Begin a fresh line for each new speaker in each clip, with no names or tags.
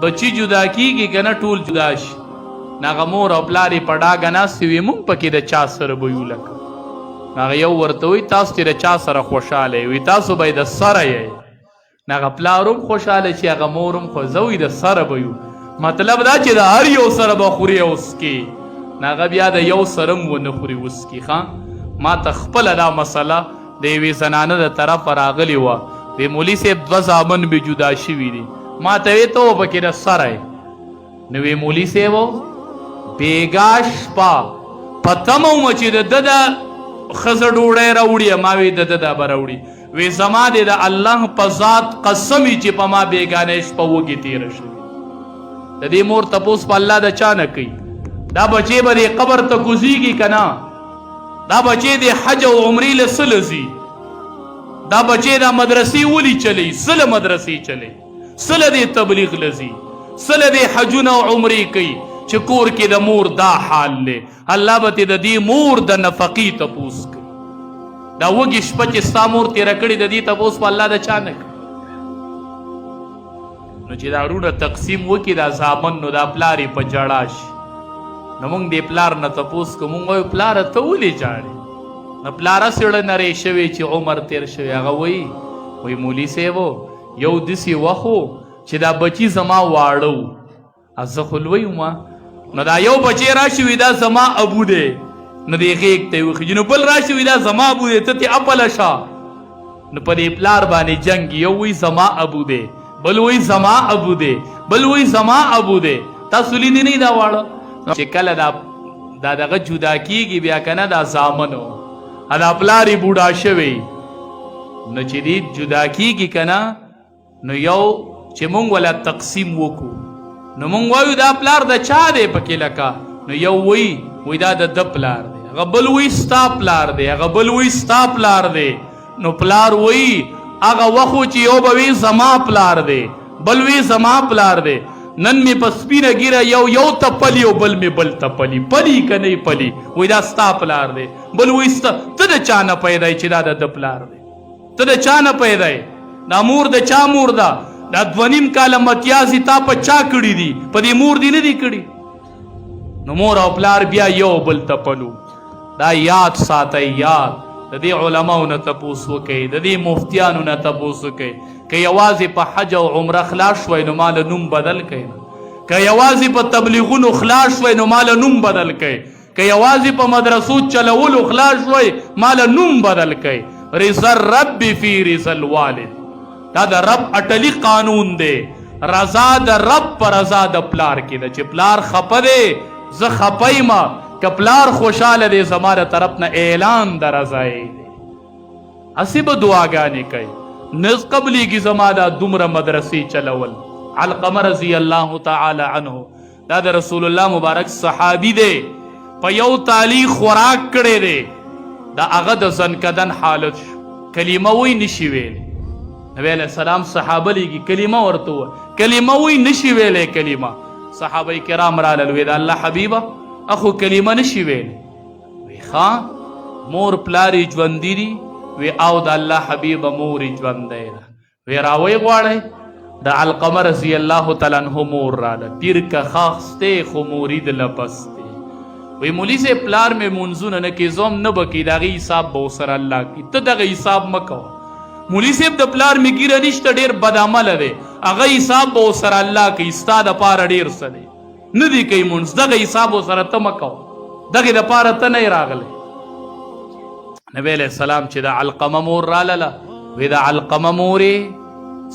بچی جدا کیږي کنه ټول جدا شي. هغه مور او پلار یې په ډاګه ناستې وي، مونږ پکې د چا سره به یو؟ لکه هغه یو ورته وایي تاسو چې د چا سره خوشحاله یئ، وي تاسو به یې د سره یئ. هغه پلار هم خوشحاله چې هغه مور هم خو زه وي د سره به یو، مطلب دا چې د هر یو سره به خوري او څکي. هغه بیا د یو سره هم ونه خوري وڅکي. ښه، ما ته خپله دا مسله د یوې زنانه د طرفه راغلې وه، وی مولوي صاحب دوه زامن مې جدا شوي دي. ما ته وی ته پکې د سره یې. نو وی مولوي صاحب بېګا شپه په تمه وم چې د ده د ښځه ډوډۍ راوړي، ما وی د ده دا به راوړي. وی زما دې د الله په ذات قسم چې په ما بېګانۍ شپه وږې تېره شوې. د دې مور تپوس په الله د چا نه کوي. دا بچې به دې قبر ته کوزیږي که نه؟ دا بچې دې حج او عمرې له څه له ځي؟ دا بچې دا مدرسې ولي چلی؟ څه له مدرسې چلی؟ څه له دې تبلیغ له ځي؟ څه له دې حجونه او عمرې کوي چې کور کې د مور دا حال دی؟ الله به ترې د دې مور د نفقې تپوس کوي. دا وږې شپه چې ستا مور تېره کړې، د دې تپوس په الله د چا نه کوي. نو چې دا وروڼه تقسیم وکړي دا زامن، نو دا پلار یې په ژړا شي. نو موږ دې پلار نه تپوس کوو، موږ وایو پلاره ته ولې ژاړې؟ نو پلار هسې ړه نری شوی چې عمر تېر شوی. هغه وایي، وایي مولوي صاحب یو داسې وخت و چې دا بچي زما واړه وو، زه خو لوی وم. نو دا یو بچی راشي وي دا زما ابو دی، نو دې غېږ ته یې وخیژي. نو بل راشي وي دا زما ابو دی، ته ترې اپله شه. نو په دې پلار باندې جنګ، یو وایي زما ابو دی، بل وایي زما ابو دی، بل وایي زما ابو دی. تاسو لیدي نه دا واړه چې کله دا دا دغه جدا کیږي بیا کنه دا زامنو دا پلار یې بوډا شوی، نو چې دی جدا کیږي کنه، نو یو چې مونږ ولا تقسیم وکړو، نو مونږ وایو دا پلار د چا دی پکې؟ لکه نو یو وی وی دا د ده پلار دی، هغه بل وی ستا پلار دی، هغه بل وی ستا پلار دی. نو پلار وی هغه وخت چې یو به وی زما پلار دی، بل وی زما پلار دی، نن می په سپینه ږیره یو یو ته پلی او بل می بل ته پلی، پلی که نه پلی، وی دا ستا پلار دی، بل وی ستا. ته د چا نه پیدا چې دا د ده پلار دی؟ ته د چا نه پیدا یې؟ دا مور د چا مور ده؟ دا 2.5 کاله متیازې تا په چا کړي دي؟ په دې مور دي نه دي کړي؟ نو مور او پلار بیا یو بل ته پلو. دا یاد ساتئ، یاد د دې علماو نه تپوس وکئ، د دې مفتیانو نه تپوس وکئ. که یوازې په حج او عمره خلاص شوئ نو ما له نوم بدل کړئ، که یوازې په تبلیغونو خلاص شوئ نو ما له نوم بدل کړئ، که یوازې په مدرسو چلولو خلاص شوئ ما له نوم بدل کړئ. رضا الرب فی رضا الوالد، دا د رب اټلی قانون دی. رضا د رب په رضا د پلار کې ده. چې پلار خپه دی زه خپه یم، که پلار خوشحاله دی زما د طرف نه اعلان د رضایۍ دی. هسې به دعاګانې کوي، نه قبلېږي زما دا دومره مدرسې چلول. علقمه رضی الله تعالی عنه، دا د رسول الله مبارک صحابي دی، په یو تالی خوراک کړی دی، دا هغه د ځنکدن حالت شو، کلمه وی نشي ویلی. نبی علیہ السلام صحابه لیږي، کلمه ورته ووایه، کلمه وی نشي ویلی. کلمه صحابه کرام رالل، وی د الله حبیبه اخو کلمه نشي ویلی. وی ښه، مور پلار یې ژوندي دي؟ وی او د الله حبیبه مور یې ژوندی ده. وی راوی غواړی. د علقمه رضی الله تعالی عنہ مور راله، پیر که خاخسته خو مرید لپسته. وی مولوی صاحب پلار مې مونځونه نه کوي، زه هم نه به کوي، د هغې حساب به ورسره الله کوي، ته دغه حساب مه کوه. مولوی صاحب د پلار مې ږیره نشته، ډېر بد عمله دی، هغه حساب به ورسره الله کوي، ستا دپاره ډېر څه دی، نه دی کوي مونځ، دغه حساب ورسره ته مه کوه، دغې دپاره ته نه یې راغلی. نبی علیہ السلام چې د علقمه مور رالله، وی د علقمه مورې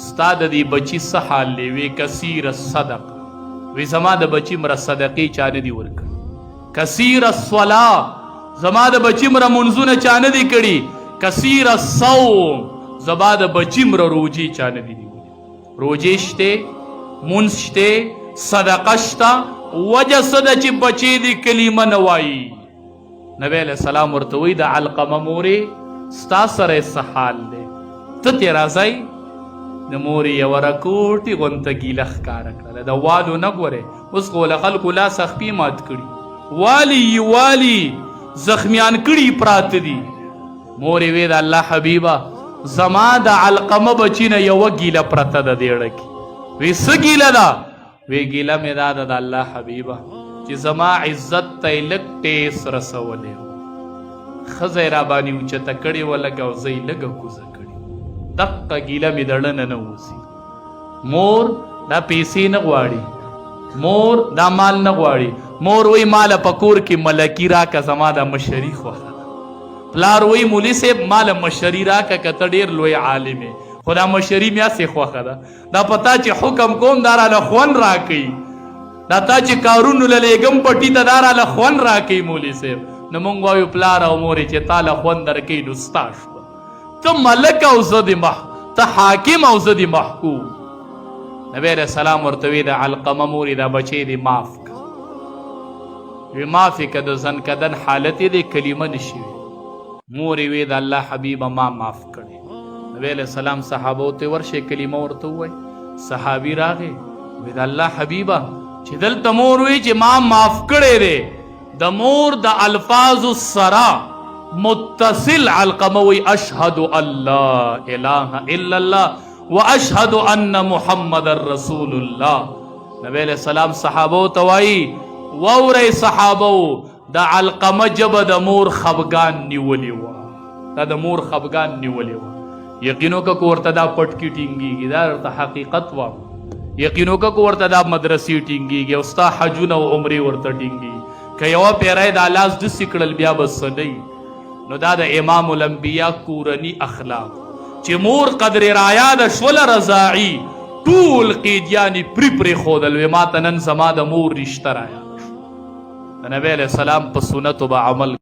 ستا د دې بچي څه حال دی؟ وی کثیر الصدقه، وی زما د بچي مره صدقې چا نه دي ورکړي، کثیر الصلاة، زما د بچي مره منځونه چا نه دي کړي، کثیر الصوم، زما د بچي مره روژې چا نه دي نیولي. روژې شته، مونځ شته، صدقه شته، وجه څه ده چې بچی دې کلمه نه وایي؟ نبی علیہ السلام ورته وایي د علقمه مورې ستا سره یې څه حال دی، ته ترې راځئ؟ د مورې یوه رکوټي غونته ګیله ښکاره کړله، د والو نه ګورې، اوس خو له خلکو لاس خپې مات کړي، والي یې والي زخمیان کړي پراته دي. مور یې وی د الله حبیبه زما د علقمه بچی نه یوه ګیله پرته ده دې ړه کې. وی څه ګیله ده؟ وی ګیله مې دا ده د الله حبیبه چې زما عزت ته یې لږ ټیس رسولی و، ښځه یې راباندې اوچته کړې وه لږه او زه یې لږه کوزه کړې. دقه ګیله مې د ړه نه نه وځي. مور دا پیسې نه غواړي، مور دا مال نه غواړي، مور وایي ماله په کور کې ملکي راکه، زما دا مشري خوښه ده. پلار وایي مولوي صاحب ماله مشري راکه، که ته ډېر لوی عالم یې خو دا مشري مې هسې خوښه ده. دا پتا چې حکم کوم دا راله خوند راکوي، دا تا چې کارونو له لېږم پټي ته دا راله خوند راکوي مولوي صاحب. نو مونږ وایو پلار او مور چې تا له خوند درکوي نو ستا شوه، ته ملک او زه دې ته حاکم او زه دې محکوم. نبی علیه السلام ورته وی د علقمه مورې دا بچی دې معاف که. وی معاف یې که، د ځنکدن حالت یې دی، کلمه نشي وی. مور یې وی د الله حبیبه ما معاف کړی. نبی علیه السلام صحابو ته ورشي کلمه ورته ووایي. صحابي راغی وی د الله حبیبه چې دلته مور وی چې ما معاف کړی دی، د مور د الفاظو سره متصل علقمه وی اشهد ان لا اله الا الله واشهد ان محمد رسول الله. نبی علیہ السلام صحابو ته وایي وورئ صحابو، د علقمه ژبه د مور خفګان نیولې وه، دا د مور خفګان نیولې وه. یقینو که ورته دا پټکي ټینګېږي، دا ورته حقیقت وه. یقینو که ورته دا مدرسې ټینګېږي او ستا حجونه او عمرې ورته ټینګېږي. که یوه پیری دا لاس داسې کړل بیا به څه نه وي. نو دا د امام الانبیا کورني اخلاق چې مور قدر رایا د شوله رضاعي ټول قیدیان یې پرې پرېښودل، وې ما ته نن زما د مور رشته رایا. د نبی علیه السلام په سنتو به عمل.